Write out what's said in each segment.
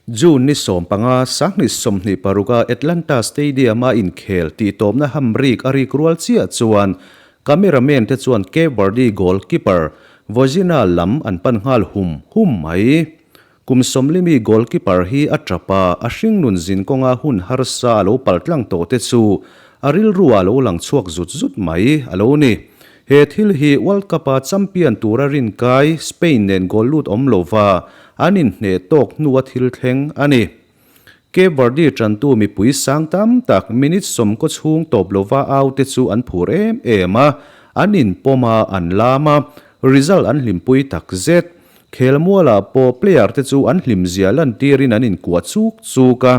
June ni 15, 2026 a Atlanta Stadium-a inkhel tihtawpna hamrik a rik rual chiah chuan cameraman te chuan Cape Verde goalkeeper Vozinha lam an pan nghal hum hum mai. Kum sawmlimi goalkeeper hi a tap a, a hringnun zin kawnga hun harsa a lo pal tlang tawh te chu a rilru ah lo lang chhuak zut zut mai a lo ni. He thil hi World Cup-a champion tura rinkai Spain nen goal lut awm lova an inhneh tawk hnua thil thleng a ni. Cape Verde tantu mipui sang tam tak minute sawmkaw chhung tawp lova au te chu an phur em em a, an inpawm a, an lam a, result an hlimpui tak zet. Khelmualah pawh player te chu an hlimzia lantirin an inkuah chuk chuk a,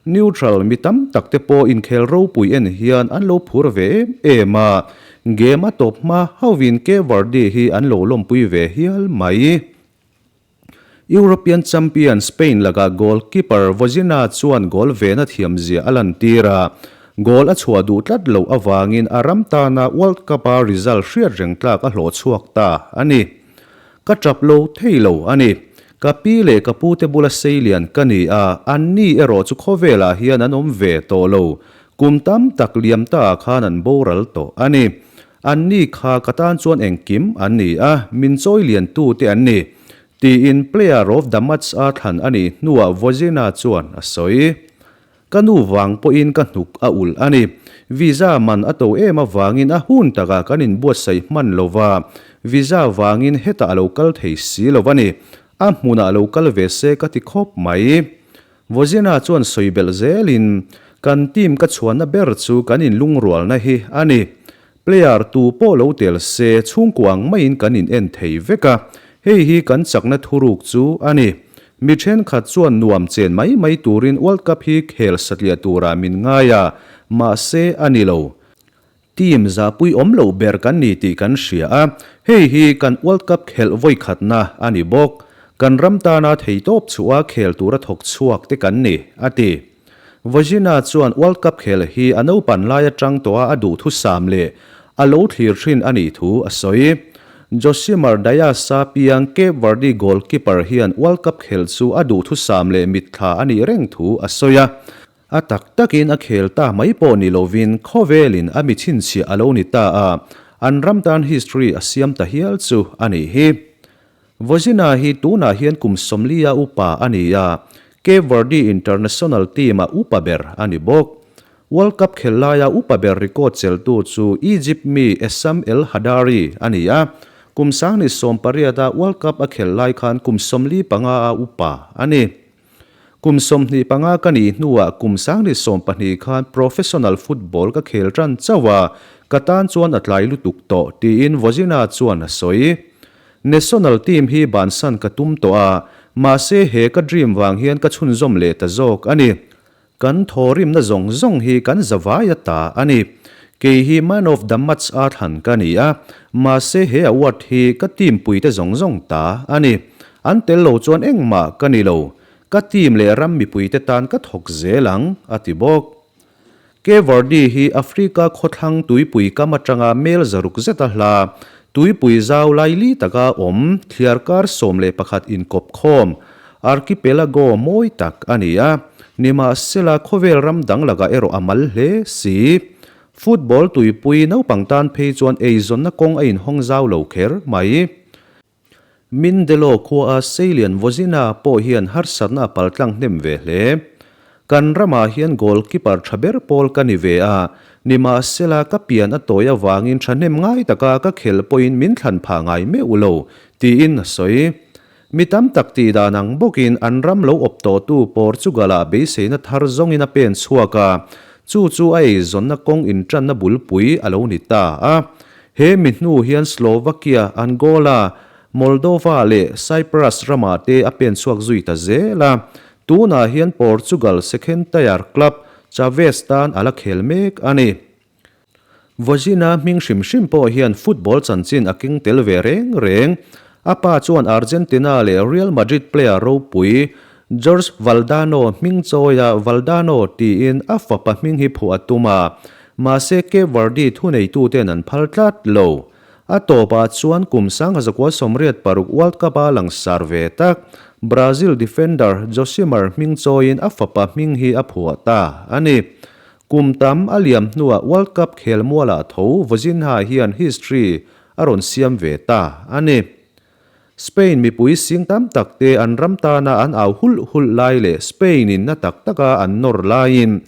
neutral mi tam tak te pawh inkhel ropui en hian an lo phur ve em em a, game a tawp hma hauhin Cape Verde hi an lo lawmpui ve hial mai. European champion Spain lakah goalkeeper Vozinha chuan goal vena thiamzia a lantir a, goal a chhuah duh tlat loh avangin a ram tana World Cup-a result hriat reng tlak a hlawh chhuak ta a ni. Ka tap lo thei lo a ni. Ka pi leh ka pute bula seilian ka ni a, anni erawh chu khawvelah hian an awm ve tawh lo. Kum tam tak liam ta ah khan an boral tawh a ni. Anni kha ka tan chuan engkim an ni a, min chawi lian tu te an ni, tiin player of the match a thlan a nih hnuah Vojina chuan a sawi. Ka nu vang pawhin ka hnuk a ulh a ni. Visa man a to em avangin a hun takah kan inbuatsaih hman lo va, visa vangin hetah a lo kal thei si lo a ni. A hmunah lo kal ve se ka ti khawp mai. Vawzina chuan sawi belh zelin, Kan team ka chhuanna ber chu kan inlungrualna hi a ni. Player tu pawh lo tel se chhungkua ang maiin kan in en thei vek a, hei hi kan chakna thuruk chu a ni. Mi thenkhat chuan nuam chen mai mai turin World Cup hi khel satliah turah min ngai a, mahse a ni lo. Team zahpui awm loh ber kan ni tih kan hria a, hei hi kan World Cup khelh vawikhatna a ni bawk. Kan ram tana theitawp chhuah a khel tura thawk chhuak te kan ni, a ti. Vojina chuan World Cup khel hi a naupan lai atang tawha a duhthusam leh a lo thlir thin a nih thu a sawi. Josimar Dias-a piang Cape Verde goalkeeper hian World Cup khel chu a duhthusam leh mitthla a nih reng thu a sawi a. A tak takin a khel ta mai pawh ni lovin khawvelin a mi chhinchhiah a lo ni ta a, an ram tan history a siam ta hial chu a nih hi. Vojina hi tunah hian kum 40 a upa a ni a, Cape Verde international team-a upa ber a ni bawk. World Cup khel laia upa ber record cheltu chu Egypt mi Essam El Hadary a ni a, kum 2018 a World Cup a khel lai khan kum 45 a upa a ni. Kum 25 ka nih hnuah kum 2020 khan professional football ka khel tan chauh a, ka tan chuan a tlai lutuk tawh, tiin Vojina chuan a sawi. National team hi bansan ka tum tawh a, mahse he ka dream vang hian ka chhunzawm leh ta zawk a ni. Kan thawrimna zawng zawng hi kan zavai a ta a ni. Kei hi man of the match a thlan ka ni a, mahse he award hi ka team puite zawng zawng ta a ni. An tel lo chuan engmah ka ni lo. Ka team leh ram mipuite tan ka thawk zel ang, a ti bawk. Cape Verde hi Africa khawthlang tuipui kam atanga mel zaruk zeta hla, tuipui zau laili taka awm thliarkar 11 inkawp khawm, archipelago mawi tak a ni a. Nimahsela khawvel ram dang lakah erawh a mal hle si. Football tuipui naupang tan phei chuan eizawnna kawng a inhawng zau lo kher mai. Mindelo khua a Seilian Vojina pawh hian harsatna a paltlang hnem ve hle. Kan ramah hian goalkeeper tha ber pawl ka ni ve a, nimahsela ka pian a tawi avangin thahnem ngai taka ka khel pawhin min thlan phah ngai meuh lo, tiin a sawi. Mi tam tak tih dan ang bawkin an ram lo awp tawhtu Portugal-ah beiseina thar zawngin a pen chhuak a, chu chu a eizawnna kawng intanna bulpui a lo ni ta a. He mi hnu hian Slovakia, Angola, Moldova leh Cyprus ramah te a pen chhuak zui ta zel a. Tunah hian Portugal second tier club Chaves tan a la khel mek a ni. Vojina hming hrim hrim pawh hian football chanchin a keng tel ve reng reng. A pa chuan Argentina leh Real Madrid player ropui Jorge Valdano hming chawia Valdano tiin a fapa hming hi phuah a tum a, mahse Cape Verde thuneituten an phal tlat lo. A tawpah chuan kum 1986 World Cup-a langsar ve tak. Brazil defender Josimar hming chawiin a fapa hming hi a phuah ta a ni. Kum tam a liam hnuah World Cup khelmualah tho Vozinha hian history a rawn siam ve ta a ni. Spain mipui sing tam tak te an ram tana an au hulh hulh lai leh Spain in na tak taka an nawr laiin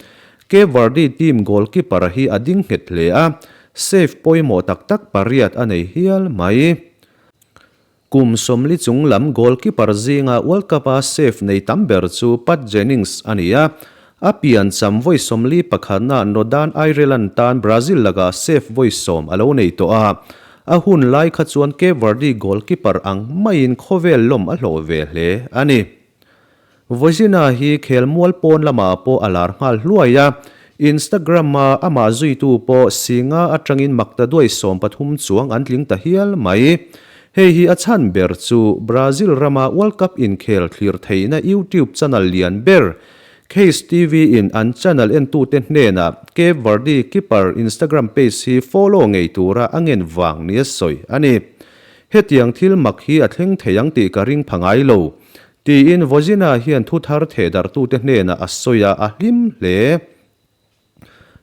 Cape Verde team goalkeeper hi a ding nghet hle a, save pawimawh tak tak pariat a nei hial mai. Kum 40 chung lam goalkeeper zinga World Cup-a save nei tam ber chu Pat Jennings a ni a, a pian cham vawi 41na Northern Ireland tan Brazil lakah save vawi 10 a lo nei tawh a, A hun lai kha chuan Cape Verde goalkeeper ang maiin khawvel lawm a hlawh ve hle a ni. Vozinha hi khelmual pawn lamah pawh a lar nghal hluai a, Instagram-a amah zuitu pawh Singa atangin makta duai 13 chuang an tling ta hial mai. Hei hi a chhan ber chu Brazil rama World Cup inkhel thlir theihna YouTube channel lian ber Case TV in an channel entute hnenah Cape Verde keeper Instagram page hi follow ngei tura a ngen vang nia sawi a ni. Hetiang thil mak hi a thleng thei ang tih ka ring pha ngai lo, tiin Vozinha hian thu thar thehdarhtute hnenah a sawi a, a hlim hle.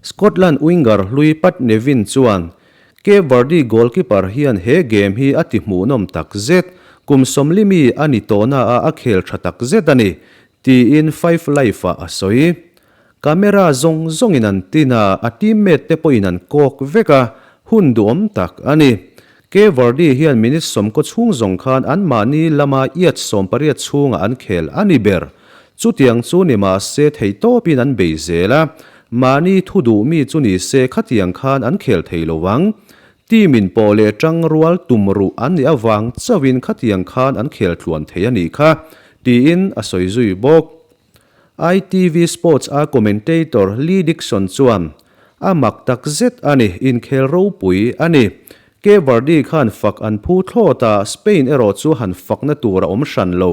Scotland winger hlui Pat Nevin chuan, Cape Verde goalkeeper hian he game hi a ti hmuhnawm tak zet, kum 40 mi a ni tawhna ah a khel tha tak zet a ni, tiin Five Live-ah a sawi. Camera zawng zawngin an tin a, a teammate te pawhin an kawk vek a, hun duhawm tak a ni. Cape Verde hian minute 10 chhung zawng khan anmahni lama yard 18 chhungah an khel a ni ber. Chutiang chu ni mahse theitawpin an bei zel a, mahni thu duh mi chu ni se khatiang khan an khel thei lo ang. Team in pawh leh tang rual tum ruh an nih avang chauhin khatiang khan an khel tluan thei a nih kha, tiin a sawi zui bawk. ITV Sports a commentator Lee Dixon chuan, A mak tak zet a ni, inkhel ropui a ni. Cape Verde khan fak an phu thlawt a, Spain erawh chu han fakna tur a awm hran lo.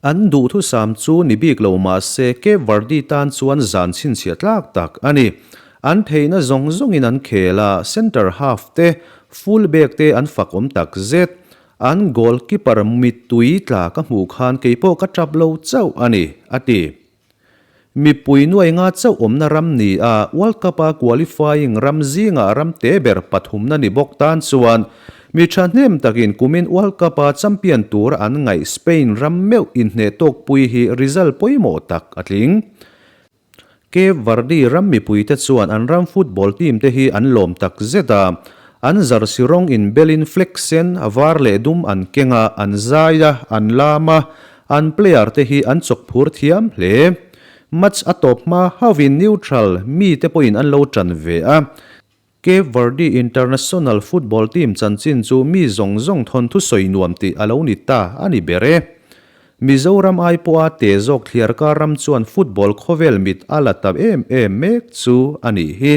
An duhthusam chu ni bik lo mah se Cape Verde tan chuan zan chhinchhiah tlak tak a ni. An theihna zawng zawngin an khel a, centre half te, full back te an fak awm tak zet. An goalkeeper mittui tla ka hmuh khan keipawh ka tap lo chauh a ni, a ti. Mipui nuai nga chauh awmna ram ni a, World Cup-a qualifying ram zingah ram te ber pathumna ni bawk tan chuan mi thahnem takin kumin World Cup-a champion tur an ngaih Spain ram meuh inhneh tawkpui hi result pawimawh tak a tling. Cape Verde ram mipuite chuan an ram football team te hi an lawm tak zet a, an jersey rawng inbelin flag sen, var leh dum an keng a, an zai a, an lam a, An player te hi an chawk phur thiam hle. Match a tawp hma hauhin neutral mi te pawhin an lo tan ve a. Cape Verde international football team chanchin chu mi zawng zawng thawnthu sawi nuam tih a lo ni ta a ni ber e. Mizoram ai pawha te zawk thliarkar ram chuan football khawvel mit a la ta em em mek chu a nih hi.